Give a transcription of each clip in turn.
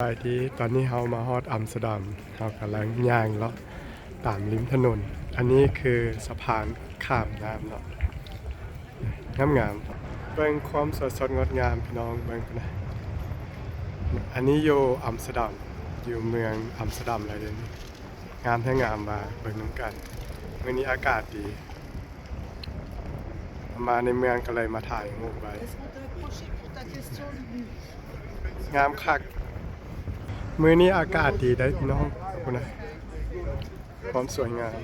ສະບາຍດີ ຕອນນີ້ເຮົາມາຮອດອຳສະເຕີດຳ ເຮົາກຳລັງຍ່າງເລາະຕາມລິມຖະໜົນ. ອັນນີ້ຄືສະພານຂ້າມນ້ຳເນາະ ງາມໆ ເບິ່ງຄວາມສວຍສົດງົດງາມ ພີ່ນ້ອງເບິ່ງພຸ້ນນະ. ອັນນີ້ຢູ່ອຳສະເຕີດຳ ຢູ່ເມືອງອຳສະເຕີດຳເລີຍເດ. ງາມແທ້ງາມວ່າ ເບິ່ງນຳກັນ. ມື້ນີ້ອາກາດດີ ມາໃນເມືອງກໍເລີຍມາຖ່າຍຮູບໄວ້. ງາມຄັກ. ມື້ນີ້ອາກາດດີໄດ໋ພີ່ນ້ອງ ພຸ້ນນະ ຄວາມສວຍງາມ.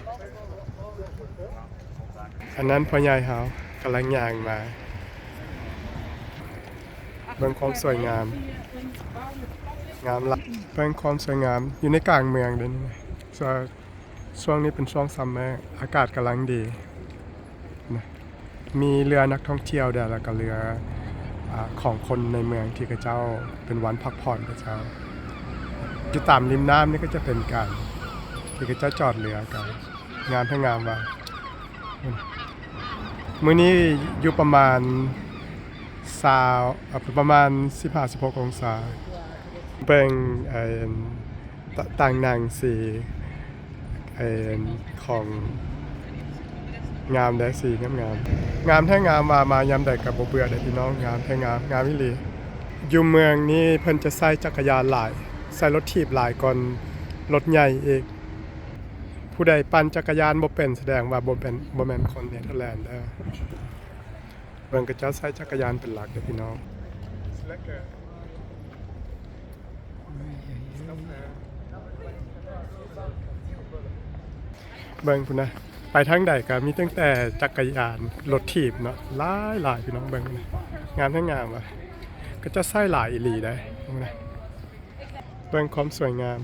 ອັນນັ້ນພໍ່ໃຫຍ່ເຮົາກຳລັງຍ່າງມາ. ເບິ່ງຄວາມສວຍງາມ ງາມຫຼາຍ. ເບິ່ງຄວາມສວຍງາມຢູ່ໃນກາງເມືອງເດ້ນີ້. ຊ່ວງ ຊ່ວງນີ້ເປັນຊ່ວງຊັມເມີ ອາກາດກຳລັງດີນະ. ມີເຮືອນັກທ່ອງທ່ຽວແດ່ ແລ້ວກໍເຮືອ ອາ ຂອງຄົນໃນເມືອງທີ່ເຂົາເຈົ້າເປັນວັນພັກຜ່ອນເຂົາເຈົ້າ. ຢູ່ຕາມລິມນ້ຳນີ້ກໍຈະເປັນການທີ່ເຂົາເຈົ້າຈອດເຮືອກັນ. ງາມແທ້ງາມວ່າ. ມື້ນີ້ຢູ່ປະມານຊາວ ເອີ ປະມານສິບຫ້າ ສິບຫົກອົງສາ. ເບິ່ງ ເອີ ຕາຕ່າງໜັງສີ ເອີ ຂອງ ງາມເດ້ ສີງາມໆ. ງາມແທ້ງາມວ່າ ມາຍາມໃດກໍບໍ່ເບື່ອເດ້ພີ່ນ້ອງ. ງາມແທ້ງາມ ງາມອີ່ຫຼີ. ຢູ່ເມືອງນີ້ເພິ່ນຈະໃຊ້ຈັກກະຍານຫຼາຍ ໃຊ້ລົດຖີບຫຼາຍກ່ອນລົດໃຫຍ່ອີກ. ຜູ້ໃດປັ່ນຈັກກະຍານບໍ່ເປັນ ສະແດງວ່າບໍ່ແມ່ນ ບໍ່ແມ່ນຄົນເນເທີແລນເດີ. ເບິ່ງເຂົາເຈົ້າໃຊ້ຈັກກະຍານເປັນຫຼັກເດີພີ່ນ້ອງ. ເບິ່ງພຸ້ນນະ ໄປທາງໃດກໍມີຕັ້ງແຕ່ຈັກກະຍານ ລົດຖີບເນາະ ຫຼາຍໆ ພີ່ນ້ອງເບິ່ງພຸ້ນນະ. ງາມແທ້ງາມວ່າ ເຂົາເຈົ້າໃຊ້ຫຼາຍອີ່ຫຼີເດ້. ເບິ່ງພຸ້ນນະ ເບິ່ງຄວາມສວຍງາມ.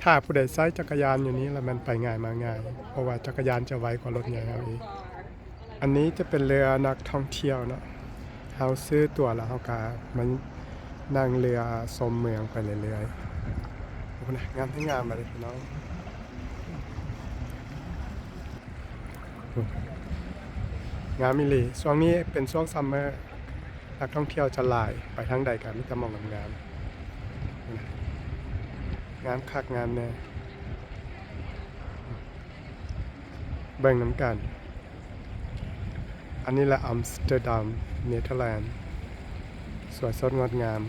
ຖ້າຜູ້ໃດໃຊ້ຈັກກະຍານຢູ່ນີ້ລະແມ່ນໄປງ່າຍມາງ່າຍ ເພາະວ່າຈັກກະຍານຈະໄວກວ່າລົດໃຫຍ່ເຮົາອີກ. ອັນນີ້ຈະເປັນເຮືອນັກທ່ອງທ່ຽວເນາະ. ເຮົາຊື້ຕົ໋ວແລ້ວເຮົາກະມານັ່ງເຮືອຊົມເມືອງໄປເລື້ອຍໆ. ໂອ້ ງາມແທ້ງາມມາເລີຍພີ່ນ້ອງ. ງາມອີ່ຫຼີ. ຊ່ວງນີ້ເປັນຊ່ວງຊັມເມີ ນັກທ່ອງທ່ຽວຈະຫຼາຍ ໄປທາງໃດກໍມີແຕ່ໝ່ອງງາມໆ. ງາມຄັກງາມແນ່. ເບິ່ງນຳກັນ. ອັນນີ້ລະອຳສະເຕີດຳ ເນເທີແລນ ສວຍສົດງົດງາມ.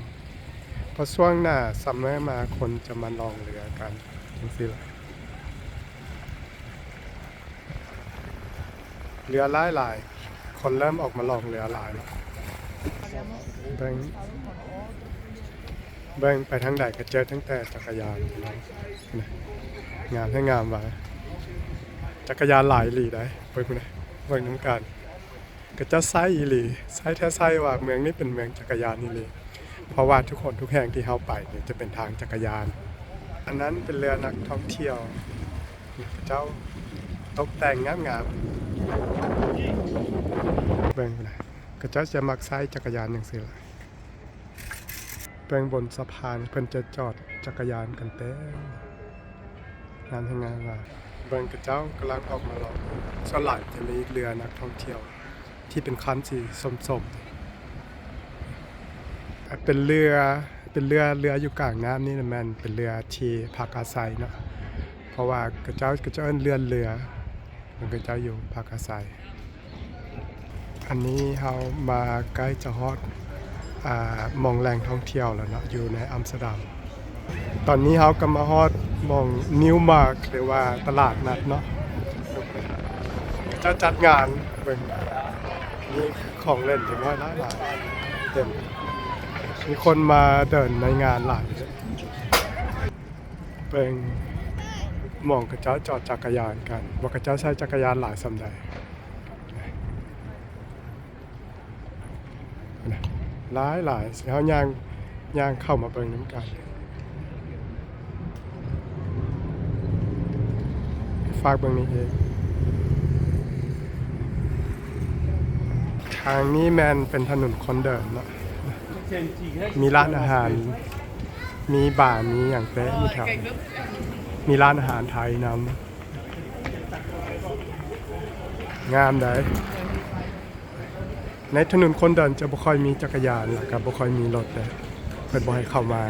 ເພາະຊ່ວງໜ້າຊັມເມີມາ ຄົນຈະມາລ່ອງເຮືອກັນ ຈັ່ງຊີ້ລະ. ເຮືອຫຼາຍໆ ຄົນເລີ່ມອອກມາລ່ອງເຮືອຫຼາຍ. ເບິ່ງ ເບິ່ງໄປທາງໃດກໍເຈີຕັ້ງແຕ່ຈັກກະຍານ. ງາມແທ້ງາມວ່າ ຈັກກະຍານຫຼາຍອີ່ຫຼີໃດ໋. ເບິ່ງພຸ້ນນະ ເບິ່ງນຳກັນ. ເຂົາເຈົ້າໃຊ້ອີ່ຫຼີ ໃຊ້ແທ້ໃຊ້ວ່າເມືອງນີ້ເປັນເມືອງຈັກກະຍານອີ່ຫຼີ ເພາະວ່າທຸກຄົນທຸກແຫ່ງທີ່ເຮົາໄປນີ້ຈະເປັນທາງຈັກກະຍານ. ອັນນັ້ນເປັນເຮືອນັກທ່ອງທ່ຽວ ເຂົາເຈົ້າຕົກແຕ່ງງາມໆ. ເບິ່ງພຸ້ນນະ ເຂົາເຈົ້າຈະມັກໃຊ້ຈັກກະຍານຈັ່ງຊີ້ລະ. ເບິ່ງບົນສະພານ ເພິ່ນຈະຈອດຈັກກະຍານກັນເຕັມ. ງາມແທ້ງາມວ່າ. ເບິ່ງເຂົາເຈົ້າກຳລັງອອກມາລອງ. ສ່ວນຫຼາຍຈະມີເຮືອນັກທ່ອງທ່ຽວທີ່ເປັນຄັນສີສົ້ມໆ. ເປັນເຮືອ ເປັນເຮືອ ເຮືອຢູ່ກາງນ້ຳນີ້ນະ ແມ່ນເປັນເຮືອທີ່ພັກອາໄສເນາະ. ເພາະວ່າເຂົາເຈົ້າ ເຂົາເຈົ້າເອີ້ນເຮືອນເຮືອ. ເພິ່ນກໍເຈົ້າຢູ່ພັກອາໄສ. ອັນນີ້ເຮົາມາໃກ້ຈະຮອດ ອ່າ ໝ່ອງແຫຼ່ງທ່ອງທ່ຽວແລ້ວເນາະ ຢູ່ໃນອຳສະເຕີດຳ. ຕອນນີ້ເຮົາກໍມາຮອດໝ່ອງນິວມາກ ຫຼືວ່າຕະຫຼາດນັດເນາະ. ເຂົາເຈົ້າຈັດງານ ເບິ່ງ ມີຂອງເລ່ນເດັກນ້ອຍຫຼາຍໆ ເຕັມ. ມີຄົນມາເດີນໃນງານຫຼາຍ. ເບິ່ງໝ່ອງເຂົາເຈົ້າຈອດຈັກກະຍານກັນ ວ່າເຂົາເຈົ້າໃຊ້ຈັກກະຍານຫຼາຍສ່ຳໃດ. ຫຼາຍໆ ຊິເຮົາຍ່າງ ຍ່າງເຂົ້າມາເບິ່ງນຳກັນ. ຝາກເບິ່ງນີ້ເອງ. ທາງນີ້ແມ່ນເປັນຖະໜົນຄົນເດີນເນາະ. ມີຮ້ານອາຫານ ມີບາ ມີຫຍັງເຕັມຢູ່ແຖວນີ້. ມີຮ້ານອາຫານໄທນຳ. ງາມໃດ໋. ໃນຖະໜົນຄົນເດີນຈະບໍ່ຄ່ອຍມີຈັກກະຍານ ແລ້ວກໍບໍ່ຄ່ອຍມີລົດເດ້. ເພິ່ນບໍ່ໃຫ້ເຂົ້າມາ.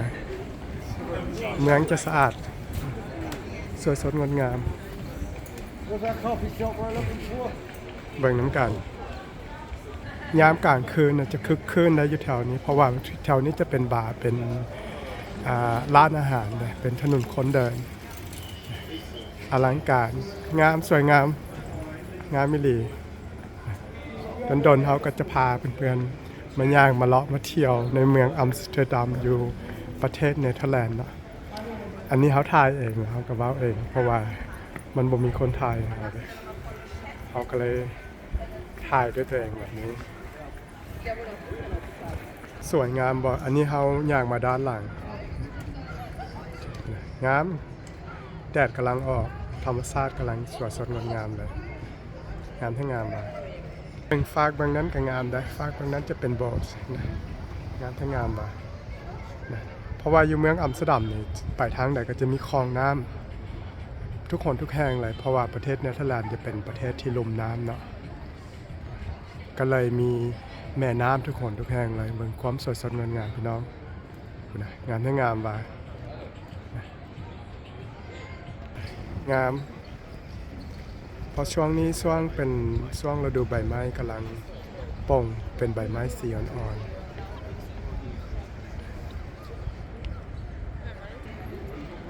ເມືອງຈະສະອາດ ສວຍສົດງົດງາມ. ເບິ່ງນຳກັນ. ຍາມກາງຄືນນະຈະຄຶກຄື້ນໄດ້ຢູ່ແຖວນີ້ ເພາະວ່າແຖວນີ້ຈະເປັນບາ ເປັນ ອ່າ ຮ້ານອາຫານເດ້ ເປັນຖະໜົນຄົນເດີນ. ອະລັງການ ງາມ ສວຍງາມ ງາມອີ່ຫຼີ. ດົນໆ ເຮົາກໍຈະພາເພື່ອນໆ ມາຍ່າງ ມາເລາະ ມາທ່ຽວໃນເມືອງອຳສະເຕີດຳ ຢູ່ປະເທດເນເທີແລນເນາະ. ອັນນີ້ເຮົາຖ່າຍເອງ ເຮົາກໍເວົ້າເອງ ເພາະວ່າມັນບໍ່ມີຄົນຖ່າຍໃຫ້ເຮົາເດ້ ເຮົາກໍເລີຍຖ່າຍດ້ວຍຕົວເອງແບບນີ້. ສວຍງາມບໍ່? ອັນນີ້ເຮົາຍ່າງມາດ້ານຫຼັງ ງາມ ແດດກຳລັງອອກ ທຳມະຊາດກຳລັງສວຍສົດງົດງາມເລີຍ. ງາມແທ້ງາມວ່າ. ເບິ່ງຟາກເບິ່ງນັ້ນກໍງາມໄດ໋ ຟາກເບິ່ງນັ້ນຈະເປັນໂບດນະ ງາມແທ້ງາມວ່ານະ. ເພາະວ່າຢູ່ເມືອງອຳສະເຕີດຳນີ້ ໄປທາງໃດກໍຈະມີຄອງນ້ຳທຸກຄົນທຸກແຫ່ງເລີຍ ເພາະວ່າປະເທດເນເທີແລນຈະເປັນປະເທດທີ່ລຸ່ມນ້ຳເນາະ ກໍເລີຍມີແມ່ນ້ຳທຸກຄົນທຸກແຫ່ງເລີຍ. ເບິ່ງຄວາມສວຍສົດງົດງາມພີ່ນ້ອງ ພຸ້ນນະ ງາມແທ້ງາມວ່າ. ງາມ ເພາະຊ່ວງນີ້ຊ່ວງເປັນຊ່ວງລະດູໃບໄມ້ກຳລັງປົ່ງເປັນໃບໄມ້ສີອ່ອນໆ.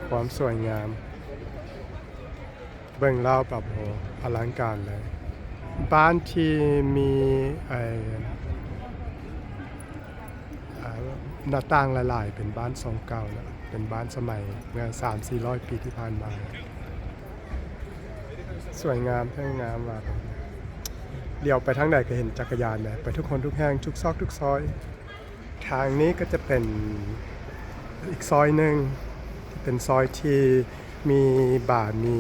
ຄວາມສວຍງາມ ເບິ່ງລາວແບບ ໂອ້ ອະລັງການເລີຍ. ບ້ານທີ່ມີ ໄອ້ ອ່າ ໜ້າຕ່າງຫຼາຍໆ ເປັນບ້ານຊົງເກົ່າເນາະ ເປັນບ້ານສະໄໝເມື່ອສາມສີ່ຮ້ອຍປີທີ່ຜ່ານມາ. ສວຍງາມແທ້ງາມວ່າ ຫຼຽວໄປທາງໃດກໍເຫັນຈັກກະຍານເລີຍ ໄປທຸກຄົນທຸກແຫ່ງ ທຸກຊອກທຸກຊອຍ. ທາງນີ້ກໍຈະເປັນອີກຊອຍໜຶ່ງ ເປັນຊອຍທີ່ ມີບາ ມີ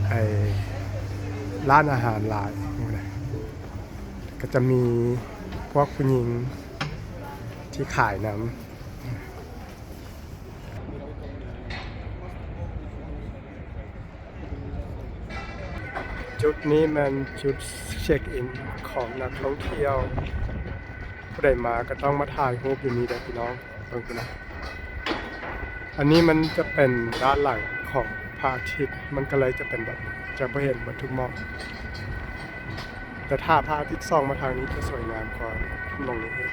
ໄອ້ ຮ້ານອາຫານຫຼາຍ ກໍຈະມີພວກຜູ້ຍິງທີ່ຂາຍນຳ. ຈຸດນີ້ແມ່ນຈຸດເຊັກອິນຂອງນັກທ່ອງທ່ຽວ ຜູ້ໃດມາກໍຕ້ອງມາຖ່າຍຮູບຢູ່ນີ້ເດີພີ່ນ້ອງ. ເບິ່ງພຸ້ນນະ ອັນນີ້ມັນຈະເປັນດ້ານຫຼັງຂອງພະອາທິດ ມັນກໍເລີຍຈະເປັນແບບນີ້ ຈະບໍ່ເຫັນໝົດທຸກໝ່ອງ ແຕ່ຖ້າພະອາທິດສ່ອງມາທາງນີ້ຈະສວຍງາມກວ່າໝ່ອງອື່ນ.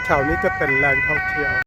ແຖວນີ້ຈະເປັນແຫຼ່ງທ່ອງທ່ຽວ